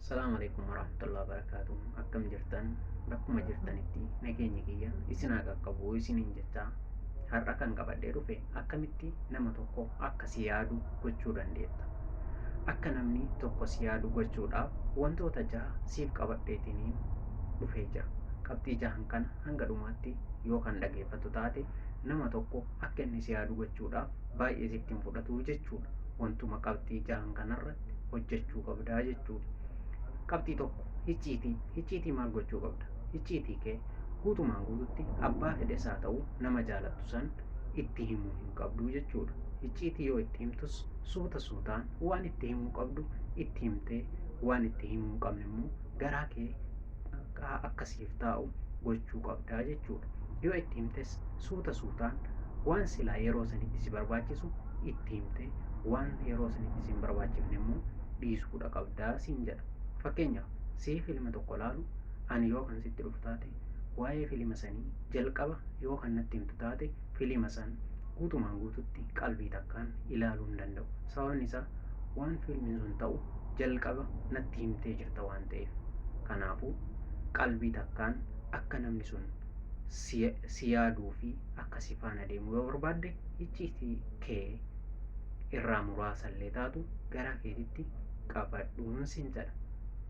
Salaamu alaikum warahmatullahi wabarakaatuh. Akkam jirtan? Bakkuma jirtanitti nageenyi kiyya isin haa qaqqabu isiniin jechaa har'a kan qabadhee dhufe akkamitti nama tokko akka si yaadu gochuu dandeetta. Akka namni tokko si yaadu gochuudhaaf wantoota jaha siif qabadheetiniin dhufee jira. Qabxii jahan kana hanga dhumaatti yoo kan dhageeffattu taate nama tokko akka inni si yaadu gochuudhaaf baay'ee sitti hin fudhatu jechuudha. Wantuma qabxii jahan kanarratti hojjechuu qabdaa jechuudha. Qabxii tokko icciitii. Icciitii maal gochuu qabda? Icciitii kee guutumaan guututti abbaa fedhes haa ta'u nama jaalattu san itti himuu hin qabdu jechuudha. Icciitii yoo itti himtus suuta suutaan waan itti himuu qabdu itti himtee waan itti himuu hin qabne immoo garaa kee akka siif taa'u gochuu qabdaa jechuudha. Yoo itti himtes suuta suutaan waan silaa yeroo sanitti si barbaachisu itti himtee waan yeroo sanitti si hin barbaachifne immoo dhiisuudha qabdaa siin jedha. Fakkeenyaaf sii filma tokko laalu ani yoo kan sitti dhufu taate waa'ee filima sanii jalqaba yoo kan natti himtu taate filima san guutumaan guututti qalbii takkaan ilaaluu hin danda'u. Sababni isaa waan filmiin sun ta'u jalqaba natti himtee jirta waan ta'eef. Kanaafuu qalbii takkaan akka namni sun si yaaduu fi akka si faana deemu yoo barbaadde icciitii kee irraa muraasallee taatu garaa keetitti qabadhuun siin jedha.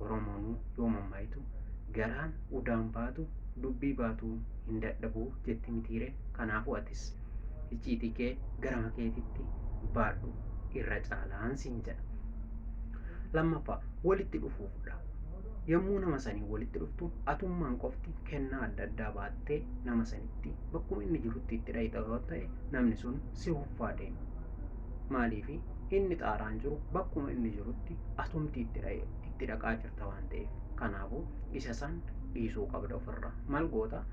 Oromoonuu yoo mammaayitu garaan udaan baatu dubbii baatuu hin dadhabuu jetti mitiiree. Kanaafuu atis icciitii kee garama keetitti baadhu irra caalaan siin jedha. Lammaffaa walitti dhufuufdha. Yommuu nama sanii walitti dhuftu atummaan qofti kennaa adda addaa baattee nama sanitti bakkuma inni jirutti itti dhayxa yoo ta'e namni sun si huffaa deema. Maaliifi inni xaaraan jiru bakkuma inni jirutti atumti itti dhaqaa jirta waan ta'eef. Kanaafuu isa san dhiisuu qabda ofirraa. Maal goota?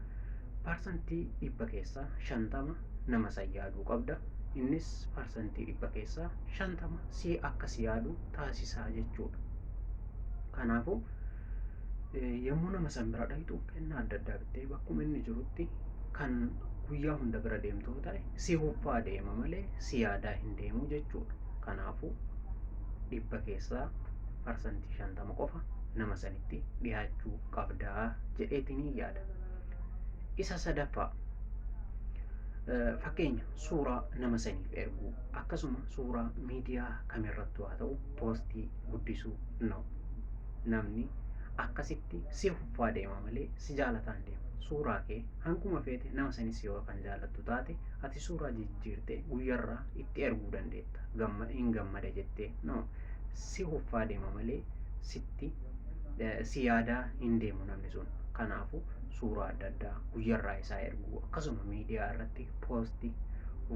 Parsantii 100 keessaa 50 nama san yaaduu qabda. Innis parsantii 100 keessaa 50 si akka si yaadu taasisaa jechuudha. Kanaafuu yommuu nama san bira dhaqxu kennaa adda addaa bittee bakkuma inni jirutti kan guyyaa hunda bira deemtu yoo ta'e si huffaa deema malee si yaadaa hin deemu jechuudha. Kanaafuu 100 keessaa parsantii 50 qofa nama sanitti dhiyaachuu qabdaa jedheetinii yaada. Isa sadaffaa fakkeenya suuraa nama saniif erguu akkasuma suuraa miidiyaa kamirrattuu haa ta'u poostii guddisuu no. Namni akkasitti si huffaa deema malee si jaalataan deema. Suuraa kee hanguma feete nama sanis yoo kan jaalattu taate ati suuraa jijjiirtee guyyarraa itti erguu dandeetta. Gamma hin gammada jettee no. Si huffaa deema malee sitti si yaadaa hin deemu namni sun. Kanaafuu suuraa adda addaa guyyarraa isaa erguu akkasuma miidiyaa irratti poosti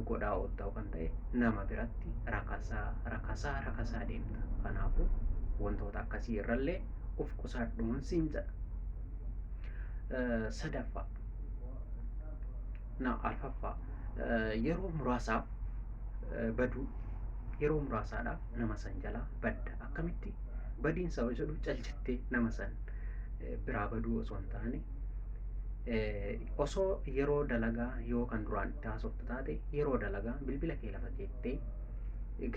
godhaa ooltaa kan ta'e nama biratti rakasaa rakasaa rakasaa deemta. Kanaafuu wantoota akkasii irrallee of qusadhuun siin jedha. Sadaffaa na arfaffaa yeroo muraasaaf baduu yeroo muraasaadhaaf nama san jalaa badda. Akkamitti badiinsa yoo jedhu cal jettee nama san biraa baduu osoo hin taane osoo yeroo dalagaa yoo kan duraan itti haasoftu taate yeroo dalagaa bilbila kee lafa keettee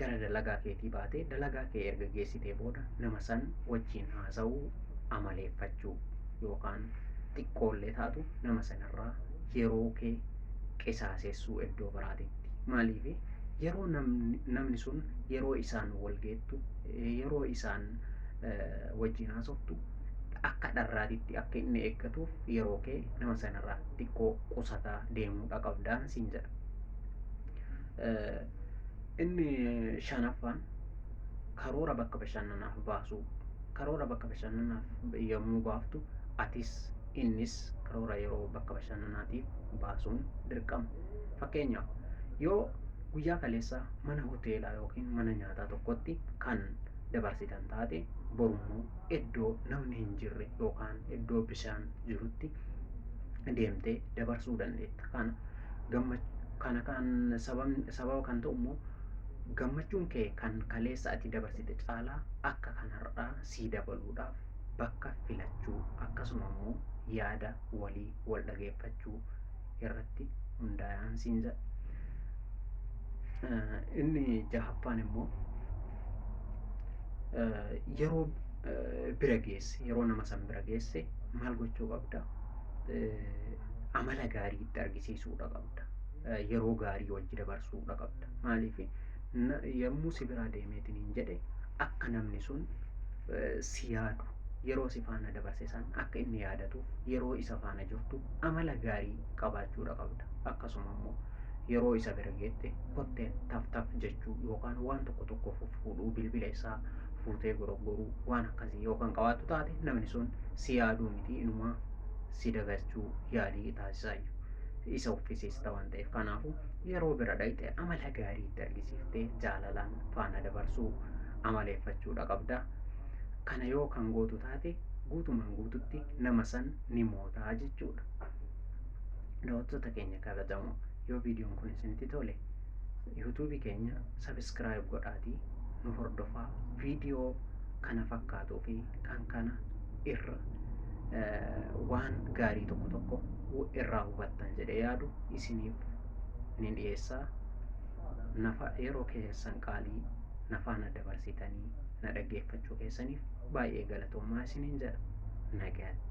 gara dalagaa keetii baatee dalagaa kee erga geessitee booda nama san wajjin haasa'uu amaleeffachuu yookaan xiqqoollee taatu nama sanarraa yeroo kee qisaasessuu iddoo biraatitti. Maaliif yeroo namni sun yeroo isaan wal geettu yeroo isaan wajjin haasoftu akka dharraatitti akka inni eeggatuuf yeroo kee nama sanarraa xiqqoo qusataa deemuudha qabdaan siin jedha. Inni shanaffaan karoora bakka bashannanaaf baasuu. Karoora bakka bashannanaaf yommuu baaftu atis innis karoora yeroo bakka bashannanaatiif baasuun dirqama. Fakkeenyaaf yoo guyyaa kaleessaa mana hoteelaa yookiin mana nyaataa tokkotti kan dabarsitan taate borummoo iddoo namni hin jirre yookaan iddoo bishaan jirutti deemtee dabarsuu dandeetta. Kana kana kan sababa kan ta'u immoo gammachuun kee kan kaleessa ati dabarsite caalaa akka kan har'aa sii dabaluudhaaf bakka filachuu akkasuma immoo yaada walii wal dhageeffachuu irratti hundaa'aan siin jedha. Inni jahaffaan immoo yeroo Bira geesse, yeroo nama san bira geesse maal gochuu qabda? Amala gaarii itti argisiisuudha qabda. Yeroo gaarii wajji dabarsuudha qabda. Maaliif, yommuu si biraa deemeetiin hin jedhe akka namni sun si yaadu, yeroo si faana dabarse san akka inni yaadatuuf, yeroo isa faana jirtu amala gaarii qabaachuudha qabda. Akkasuma immoo yeroo isa bira geette kotteen taf taf jechuu yookaan waan tokko tokko fuudhuu, bilbila isaa fuutee goroggoruu, waan akkasii yookaan qabaattu taate, namni sun si yaaduu miti, inumaa si dagachuu yaalii taasisaayyuu, isa uffisiista waan ta'eef. Kanaafuu yeroo bira dhaqxe amala gaarii itti argisiiftee jaalalaan faana dabarsuu amaleeffachuudha qabda. Kana yoo kan gootu taate, guutumaan guututti nama san ni mootaa jechuudha. Daawwattoota keenya kabajamoo, yoo viidiyoon kun isinitti tole, yuutuubii keenya subscribe godhaatii nu hordofaa. Viidiyoo kana fakkaatuu fi kan kana irra waan gaarii tokko tokko irraa hubattan jedhee yaadu isiniif ni dhiyeessaa. Nafa yeroo keessan qaalii na faana dabarsitanii na dhaggeeffachuu keessaniif baay'ee galatoomaa isiniin jedha. Nagaatti.